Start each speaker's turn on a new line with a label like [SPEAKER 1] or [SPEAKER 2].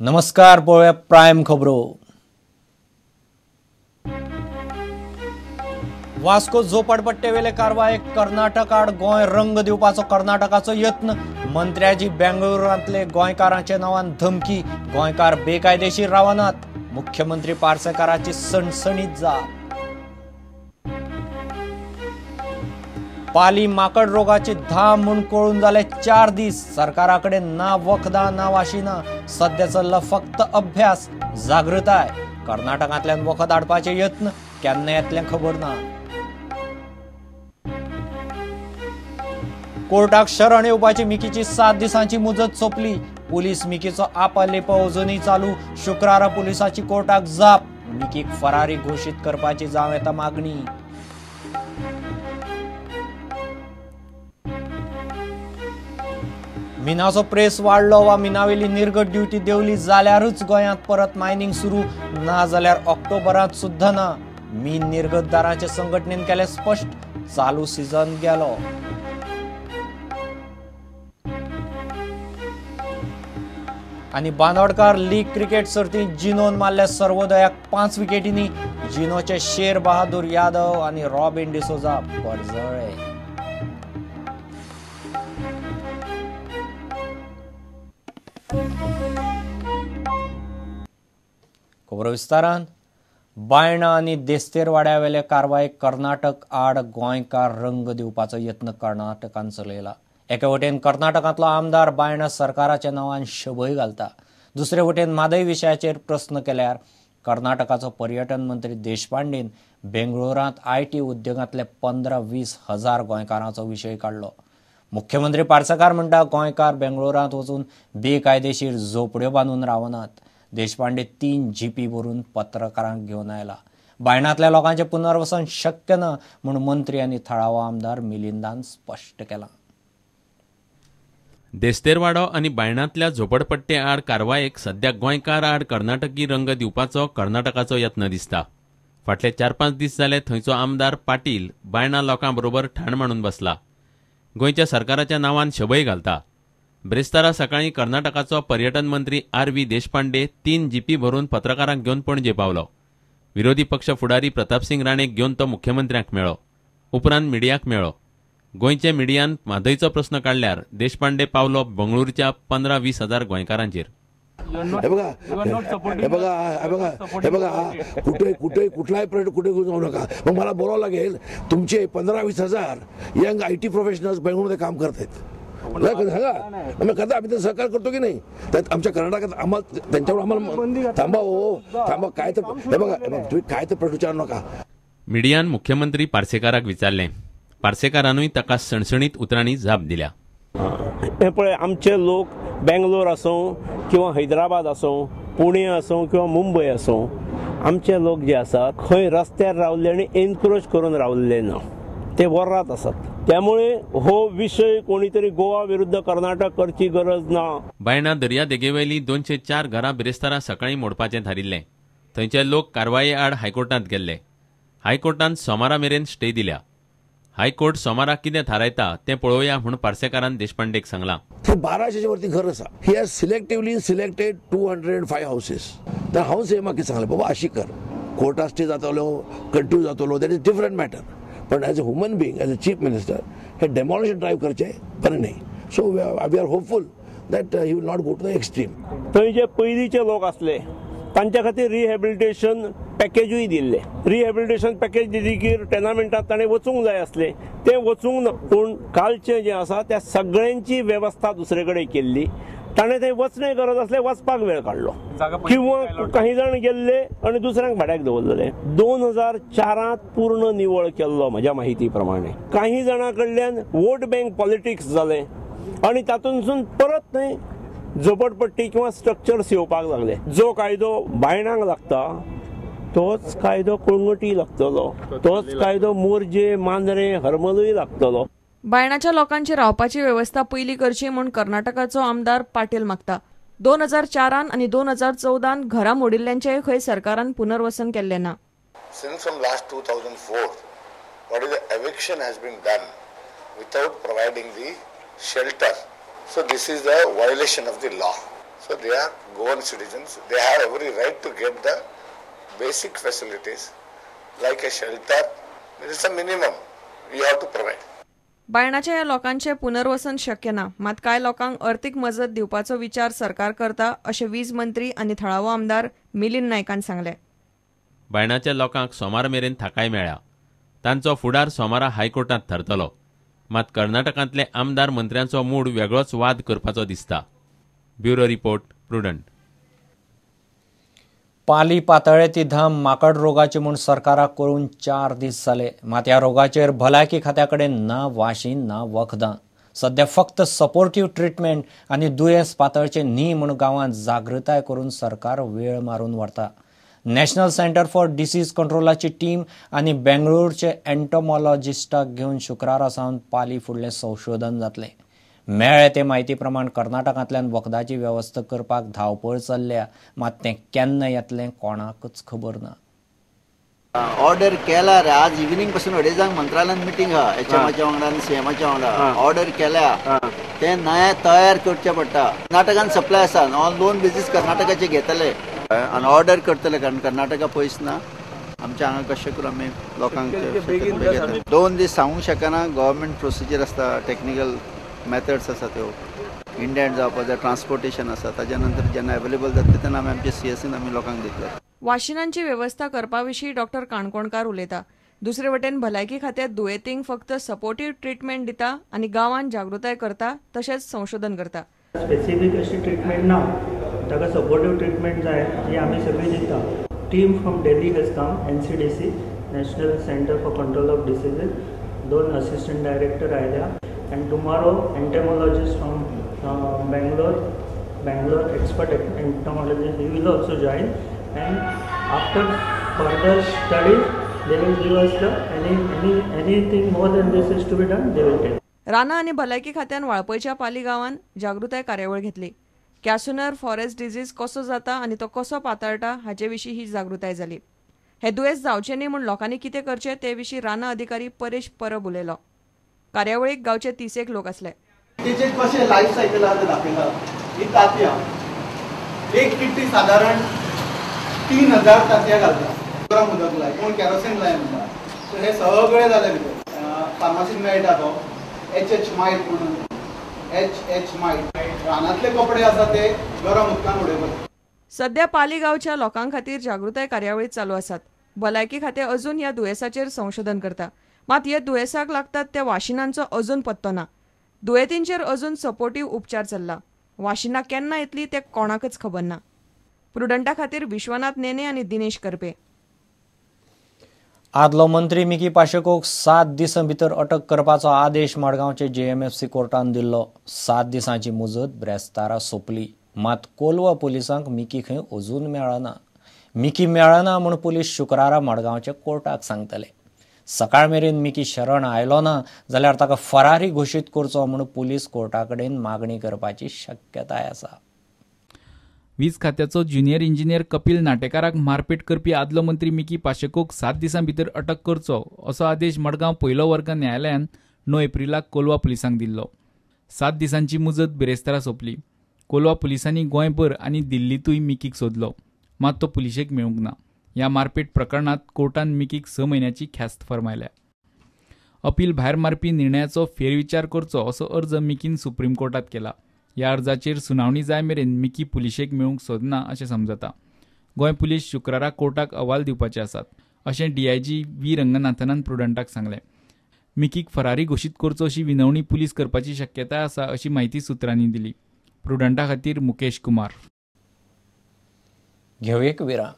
[SPEAKER 1] नमस्कार, पळोवया प्रायम खबरो. वास्को झोपडपट्टेवेले कारवायेक कर्नाटक आड गोंय रंग दिवपाचो कर्नाटकाचो यत्न. मंत्र्याची बेंगळुरूंतले गोंयकारांच्या नांवान धमकी. गोंयकार बेकायदेशीर रावनात, मुख्यमंत्री पार्सेकाराची सणसणीत जाप. पाली माकड रोगाची धाम म्हूण कळून जाले 4 दीस. सरकारा कडेन ना वखदां ना वाशिनां, सद्या चल्ला फक्त अभ्यास जागृताय. कर्नाटकांतल्यान वखद हाडपाचे यत्न केन्ना येतलें खबर ना. कोर्टाक शरण येवपाची मिकीची 7 दिसांची मुजत सोंपली. पुलीस मिकीचो आपालिपा अजुनूय चालू. शुक्रारा पुलिसाची कोर्टाक जाप. मिकीक फरारी घोशीत करपाची जावं येता मागणी. मिनाचो प्रेस वाडलो वा मिनावेली निर्गत ड्युटी देंवली जाल्यारूच गोंयांत परत मायनिंग सुरू, ना जाल्यार ऑक्टोबरांत सुद्दां ना. मीन निर्गतदारांचे संघटनेन केलें स्पश्ट, चालू सीझन गेलो. आनी बांदोडकार लीग क्रिकेट सर्तींत जिनोन मारल्या सर्वोदयाक 5 विकेटींनी. जिनोचे शेर बहादूर यादव आनी रॉबिन डिसोजा परजळे. खबरो विस्तारान. बायणा आनी देस्तेरवाड्यावेले कारवायेक कर्नाटक आड गोंयकार रंग दिवपाचो यत्न कर्नाटकान चलयला. एके वटेन कर्नाटकांतलो आमदार बायणा सरकाराच्या नांवान शबय घालता, दुसरे वटेन म्हादय विशयाचेर प्रस्न केल्यार कर्नाटकाचो पर्यटन मंत्री देशपांडेन बेंगळुरांत IT उद्योगांतले 15-20 हजार गोंयकारांचो विशय काडलो. मुख्यमंत्री पार्सेकार म्हणटा, गोंयकार बेंगळुरांत वचून बेकायदेशीर झोपड्यो बांदून रावनात. देशपांडे 3 जीपी भरून पत्रकारांक घेवन आयला. बायणांतल्या लोकांचें पुनर्वसन शक्य ना म्हूण मंत्री आनी थळावो आमदार मिलिंदान स्पश्ट केलां.
[SPEAKER 2] देस्तेरवाडो आनी बायणांतल्या झोपडपट्टे आड कारवायेक सद्या गोंयकार आड कर्नाटकी रंग दिवपाचो कर्नाटकाचो यत्न दिसता. फाटले 4-5 दीस जाले थंयचो आमदार पाटील बायणा लोकां बरोबर ठाण मांडून बसला. गोंयच्या सरकाराच्या नांवान शबय घालता. ब्रेस्तारा सकाळीं कर्नाटकाचो पर्यटन मंत्री आर.व्ही. देशपांडे 3 जीपी भरून पत्रकारांक घेवन पणजे पावलो. विरोधी पक्ष फुडारी प्रतापसिंग राणेक घेवन तो मुख्यमंत्र्यांक मेळ्ळो. उपरांत मिडियाक मेळ्ळो. गोंयच्या मिडियान म्हादयचो प्रस्न काडल्यार देशपांडे पावलो बंगळुरूच्या 15-20 हजार गोंयकारांचेर.
[SPEAKER 3] हे बघा हे बघा हे बघा हे बघा, कुठे कुठे कुठलाही प्रश्न कुठे घेऊन जाऊ नका. मग मला बोलावं लागेल, तुमचे 15-20 हजार यंग IT professionals बेंगळुरूमध्ये काम करतायत. सांगा मग करता, आम्ही तर सहकार करतो की नाही? त्यात आमच्या कर्नाटकात आम्हाला त्यांच्यावर आम्हाला थांबा हो थांबा, काय तर हे बघा तुम्ही काय तर प्रश्न विचारू नका.
[SPEAKER 2] मिडियान मुख्यमंत्री पार्सेकाराक विचारलें. पार्सेकारानूय ताका सणसणीत उतरांनी जाप दिल्या.
[SPEAKER 4] हे पळय, आमचे लोक बेंगलोर आसूं किंवा हैदराबाद आसूं, पुणे आसूं किंवा मुंबय आसूं, आमचे लोक जे आसात खंय रस्त्यार रावल्ले आनी एनक्रोच करून रावल्ले ना, ते वरात आसात. त्यामुळे हो विशय कोणी तरी गोवा विरुद्ध कर्नाटक करची गरज ना.
[SPEAKER 2] बायणा दर्यादेगेवेली 204 घरां बिरेस्तारा सकाळीं मोडपाचें थारिल्लें. थंयचे लोक कारवाये आड हायकोर्टांत गेल्ले. हायकोर्टान सोमारा मेरेन स्टे दिल्या. हायकोर्ट सोमारा कितें थारायता तें पळोवया म्हूण पार्सेकारान देशपांडेक सांगलां.
[SPEAKER 3] 1200 वरती घर आसा. He has selectively selected 205 houses. तर हांव सेमाक कितें सांगलें, बाबा अशी कर, कोर्टा स्टे जातलो, कंटिन्यू जातलो, that is different matter. पण as a human being, as a chief minister, hey demolition drive करचें बरें न्हय. So we are hopeful that he will not go to the extreme.
[SPEAKER 4] थंय जे पयलींचे लोक आसले तांच्या खातीर रिहॅबिलिटेशन पॅकेजूय दिल्ले. रिहॅबिलिटेशन पॅकेज दितकीर टेनामेंटात ताणें वचूंक जाय आसलें, तें वचूंक ना. पूण कालचें जें आसा त्या सगळ्यांची वेवस्था दुसरे कडेन केल्ली. ताणें थंय वचणें गरज आसलें, वचपाक वेळ काडलो किंवा काही जाण गेल्ले आनी दुसऱ्यांक भाड्याक दवरलेले. 2004 पूर्ण निवळ केल्लो म्हज्या माहिती प्रमाणे. काही जाणां कडल्यान वोट बँक पॉलिटिक्स जालें आनी तातूंतसून परत थंय झोपडपट्टी किंवा स्ट्रक्चर्स येवपाक लागले. जो कायदो बायणांक लागता तोच कायदो कळंगुटी लागतलो, तोच कायदो मोरजे, मांद्रे, हरमलूय लागतलो.
[SPEAKER 5] बायणाच्या लोकांची रावपाची वेवस्था पयली करची म्हूण कर्नाटकाचो आमदार पाटील मागता. 2004 आनी 2014 घरां मोडिल्ल्यांचेय खंय सरकारान पुनर्वसन केल्लें ना.
[SPEAKER 6] Since from last 2004, what is the eviction has been done without providing the shelter. So this is the violation of the law. So So they are Goan citizens. They have every right to get the basic facilities like a shelter. It is a minimum you have to provide.
[SPEAKER 5] बायणाच्या ह्या लोकांचें पुनर्वसन शक्य ना, मात कांय लोकांक अर्थीक मजत दिवपाचो विचार सरकार करता अशें वीज मंत्री आनी थळावो आमदार मिलिंद नायकान सांगलें.
[SPEAKER 2] बायणाच्या लोकांक सोमार मेरेन थाकाय मेळ्ळ्या. तांचो फुडार सोमारा हायकोर्टांत थारतलो. मात कर्नाटकांतले आमदार मंत्र्यांचो मूड वेगळोच वाद करपाचो दिसता. Bureau report, Prudent.
[SPEAKER 1] पाली पातळे ती धाम माकड रोगाची म्हूण सरकाराक करून 4 दीस जाले. मात ह्या रोगाचेर भलायकी खात्या कडेन ना वाशीन ना वखदां. सध्या फक्त सपोर्टीव ट्रिटमेंट आनी दुयेंस पातळचें न्ही म्हूण गांवांत जागृताय करून सरकार वेळ मारून व्हरता. नॅशनल सेंटर फॉर डिसीज कंट्रोलाची टीम आनी बेंगळुरूचे एन्टोमॉलॉजिस्टाक घेवन शुक्रारा सावन पाली फुडलें संशोधन जातलें. मेळ्ळे ते म्हायती प्रमाण कर्नाटकांतल्यान वखदाची वेवस्था करपाक धांवपळ चल्ल्या, मात तें केन्ना येतलें कोणाकच खबर ना.
[SPEAKER 7] ऑर्डर केला रे, आज इव्हिनिंग पासून 2:30 मंत्रालयान मिटींग आहा, एचएमाच्या वांगडा आनी सीएमाच्या वांगडा. ऑर्डर केल्या ते नया तयार करचें पडटा. कर्नाटकान सप्लाय आसा, ऑन लोन बेजीस कर्नाटकाचे घेतले आनी ऑर्डर करतले, कारण कर्नाटका पयस ना. आमच्या हांगा कशें करून आमी लोकांक 2 दीस सांगूंक शकना. गव्हर्मेंट प्रोसिजर आसता, टेक्निकल मेथड्स आसा त्यो, इंडियन जावपाक जाय, ट्रान्सपोर्टेशन आसा, ताच्या नंतर जेन्ना अवेलेबल जातले तेन्ना आमी आमच्या सीएससीन आमी लोकांक दितले.
[SPEAKER 5] वाशिनांची वेवस्था करपा विशीं डॉक्टर काणकोणकार उलयता. दुसरे वटेन भलायकी खात्यात दुयेंतींक फक्त सपोर्टीव ट्रिटमेंट दिता आनी गांवांत जागृताय करता, तशेंच संशोधन करता.
[SPEAKER 8] स्पेसिफीक अशी ट्रिटमेंट ना, ताका सपोर्टीव ट्रिटमेंट जाय जी आमी सगळी दिता. Team from Delhi has come, NCDC National Centre for Control of Diseases, 2 assistant director आयल्या. And tomorrow, entomologist from Bangalore expert entomologist, he will also join. And after further studies, they will give us the anything more than this is to be done, they will tell.
[SPEAKER 5] रानां आनी भलायकी खात्यान वाळपयच्या पाली गांवान जागृताय कार्यावळ घेतली. कॅसुनर forest disease कसो जाता आनी तो कसो पातळटा हाचे विशीं ही जागृताय जाली. हे दुयेंस जावचें न्ही म्हूण लोकांनी कितें करचें ते विशीं रानां अधिकारी परेश परब उलयलो. कार्यावळीक गांवचे 30 लोक आसले.
[SPEAKER 9] तेचे कशें लायफ सायकल आहा तें दाखयता. ही तांतयां, एक किट्टी सादारण 3000 तांतयां घालता. गरम उदक लाय, कोण कॅरोसीन लाय म्हणटा. सो हे सगळें जालें भितर. फार्मासीन मेळटा तो एच मायट म्हणून, एच मायट. रानांतले कपडे आसा ते गरम उदकान उडयतात.
[SPEAKER 5] सध्या पाली गांवच्या लोकां खातीर जागृताय कार्यावळी चालू आसात. भलायकी खातें अजून ह्या दुयेंसाचेर संशोधन करता. मात ह्या दुयेंसाक लागतात त्या वाशिनांचो अजून पत्तो ना. दुयेंतींचेर अजून सपोर्टीव उपचार चल्ला. वाशिनां केन्ना येतली तें कोणाकच खबर ना. प्रुडंटा खातीर विश्वनाथ नेने आनी दिनेश करपे.
[SPEAKER 1] आदलो मंत्री मिकी पाशेकोक 7 दिसां भितर अटक करपाचो आदेश मडगांवचे जेएमएफसी कोर्टान दिल्लो. 7 दिसांची मुजत ब्रेस्तारा सोंपली, मात कोलवा पुलिसांक मिकी खंय अजून मेळना. मिकी मेळना म्हूण पुलीस शुक्रारा मडगांवच्या कोर्टाक सांगतले. सकाळ मेरेन मिकी शरण आयलो ना जाल्यार ताका फरारी घोशीत करचो म्हूण पुलीस कोर्टा कडेन मागणी करपाची शक्यताय आसा.
[SPEAKER 10] वीज खात्याचो ज्युनियर इंजिनियर कपिल नाटेकाराक मारपेट करपी आदलो मंत्री मिकी पाशेकोक 7 दिसां भितर अटक करचो असो आदेश मडगांव पयलो वर्ग न्यायालयान 9 एप्रिलाक कोलवा पुलिसांक दिल्लो. 7 दिसांची मुजत बिरेस्तारा सोंपली. कोलवा पुलिसांनी गोंयभर आनी दिल्लींतूय मिकीक सोदलो, मात तो पुलिशेक मेळूंक ना. ह्या मारपेट प्रकरणांत कोर्टान मिकीक 6 म्हयन्याची ख्यास्त फर्मायल्या. अपील भायर मारपी निर्णयाचो फेरविचार करचो असो अर्ज मिकीन सुप्रीम कोर्टात केला. ह्या अर्जाचेर सुनावणी जाय मेरेन मिकी पुलिशेक मेळूंक सोदना अशें समजता. गोंय पुलीस शुक्रारा कोर्टाक अहवाल दिवपाचे आसात अशें डीआयजी व्ही रंगनाथनान प्रुडंटाक सांगलें. मिकीक फरारी घोशीत करचो अशी विनवणी पुलीस करपाची शक्यताय आसा अशी म्हायती सुत्रांनी दिली. प्रुडंटा खातीर मुकेश कुमार.
[SPEAKER 1] घेवया एक विराम.